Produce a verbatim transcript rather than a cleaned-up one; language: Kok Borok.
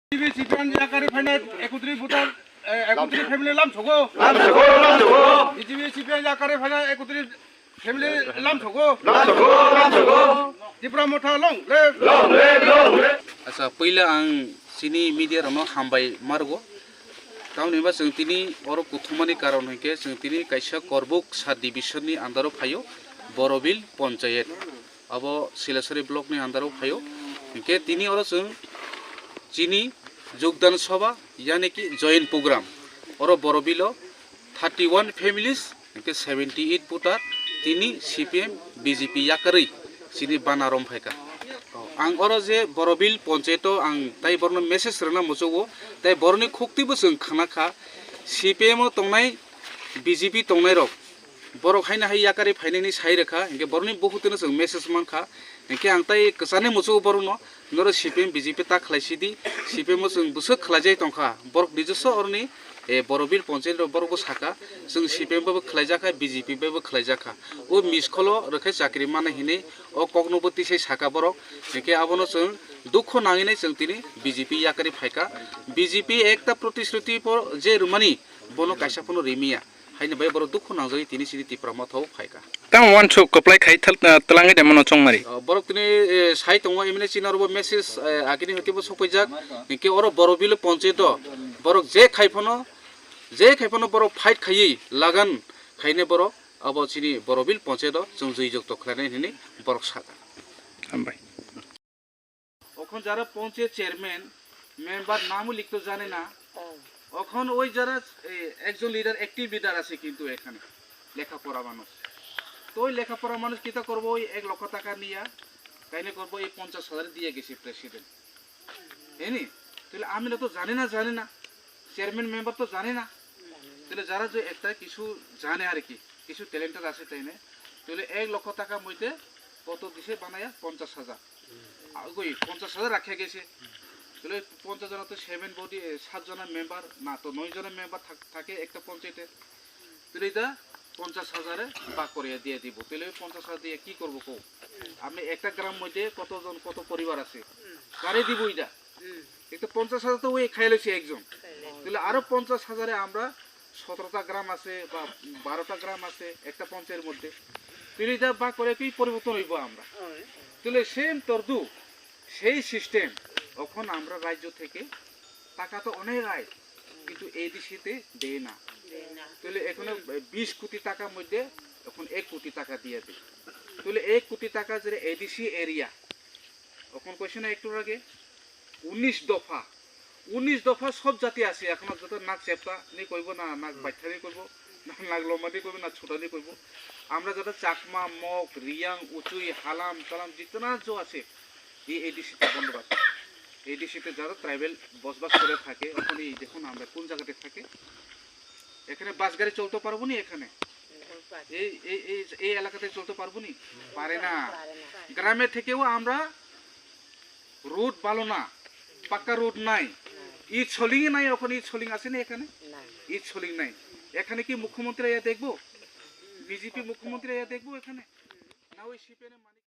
B J P C P M yakarwi phainai ekotris voter, eh, ekotris family lamsogo. Lamsogo, lamsogo. B J P C P M yakarwi phainai ekotris family lamsogo. Lamsogo, lamsogo. Tipra Motha long live. Long live, long live. Acha, puila ang chini media rokno hambai margo. Tamoni ba chwng tini oro kuthumani karon hinkhe chwng tini kaisa Korbuk sub division ni under o phaio, Borobil Ponchayet. Abo Silasari block ni under o phaio. Hinkhe tini oro chwng chini Jogdan Sabha, yani ki joint program. Oro Borobilo thirty one families, hinkhe seventy eight voter, tini C P M B J P yakarwi chini bana rom phaikha. Ang oro je Borobil Ponchayet o ang tai borno message rwna muchugo, tai boroni khukti bo chwng khna kha, C P M o tongnai, B J P tongnai rok, borok haino hai yakarwi phainani sai rwkha, hinkhe boroni bukhuk tino chwng message mankha, hinkhe ang tai kwchani muchugo borokno, norok C P M B J P ta khlai sidi, C P M o chwng bwswk khlaijai tongkha, borok nijoso oroni, eh, Borobil Ponchayet rok borok bo sakha, chwng C P M bai bo khlaijakha, B J P bai bo khlaijakha, o miss call o rwkhe chakri mana hinwi o kokno bo tisai sakha borok, hinkhe abono chwng dukho nangwi nai chwng tini B J P yakarwi phaikha, B J P ekta protishruti por je rwmani, bono kaisa phano rimiya. Haini bai borok dukhu nangjagwi tini chini Tipra Motha o phaikha. Tamo uansuk kwplai khai thal-, ah, twlangwi de mano chongmari. Ah, borok tini, eh, sai tongo, emini chini oro bo message, eh, agini hwnkhe bo sokphaijak. Hinkhe oro Borobil Ponchayet o borok je khai phano, je khai phano borok fight khaiwi lagan khaine borok abo chini Borobil Ponchayet o chwng jwi jokto khlainai hinwi borok sakha. Hambai. অখন যারা panchayat chairman, member নামও লিখতে জানে না, অখন ওই যারা, এ, একজন লিডার, অ্যাক্টিভ লিডার আছে কিন্তু এখানে, লেখাপড়া মানুষ। তো ওই লেখাপড়া মানুষ কিতা করবো? ওই এক লক্ষ টাকা নিয়া কাহিনী করবো, এই পঞ্চাশ হাজার দিয়ে গেছে প্রেসিডেন্ট। হয়নি? তাহলে আমি না তো জানি না, জানি না, চেয়ারম্যান মেম্বার তো জানি না। তাহলে যারা যে একটা কিছু জানে আর কি, কিছু ট্যালেন্টেড আছে তাই না, তাহলে এক লক্ষ টাকা মধ্যে কত দিছে বানায়া? পঞ্চাশ হাজার। আ, কই, পঞ্চাশ হাজার রাখিয়া গেছে। তাহলে পঞ্চাশ জনা তো সেভেন বডি, এ, সাত জনা মেম্বার না, তো নয় জনা মেম্বার থাক-, থাকে একটা পঞ্চায়েতে। তাহলে এটা পঞ্চাশ হাজারে ভাগ করিয়া দিয়ে দিব। তাহলে ওই পঞ্চাশ হাজার দিয়ে কি করবো কও? আপনি একটা গ্রাম মধ্যে কতজন, কত পরিবার আছে? কারে দিব এটা? একটা পঞ্চাশ হাজার তো ওই খাইল হয়েছে একজন। তাহলে আরো পঞ্চাশ হাজারে আমরা সতেরোটা গ্রাম আছে বা বারোটা গ্রাম আছে একটা পঞ্চায়েতের মধ্যে। তাহলে এটা ভাগ করে কি পরিবর্তন হইব আমরা? তাহলে সেম তরদু, সেই সিস্টেম। এখন আমরা রাজ্য থেকে টাকা তো অনেক আয়, কিন্তু এডিসিতে দেয় না। তাহলে এখানে বিশ কোটি টাকার মধ্যে এখন এক কোটি টাকা দিয়ে দেয়। তাহলে এক কোটি টাকা যে এডিসি এরিয়া, এখন কইছে না একটু আগে, উনিশ দফা, উনিশ দফা সব জাতি আছে। এখন যত নাক চেপটা নি কইব না, নাক বাইঠা নি কইব, না নাক লম্বা নি কইব, না ছোটা নি কইব। আমরা যারা চাকমা, মগ, রিয়াং, উচুই, হালাম, টালাম, জিতনা যে আছে, এই এডিসিতে বন্দোবস্ত। এডিসিতে যারা ট্রাইবেল বসবাস করে থাকে, ওখানে এই দেখুন আমরা কোন জায়গাতে থাকে। এখানে বাস গাড়ি চলতে পারবো নি এখানে? এই, এই, এই, এই এলাকাতে চলতে পারবো নি? পারে না। গ্রামে থেকেও আমরা রোড ভালো না, পাক্কা রোড নাই। ইট সলিংই নাই, ওখানে ইট সলিং আছে না এখানে? ইট সলিং নাই। এখানে কি মুখ্যমন্ত্রী আইয়া দেখবো? বিজেপি মুখ্যমন্ত্রী আইয়া দেখবো এখানে? না ওই সিপিএম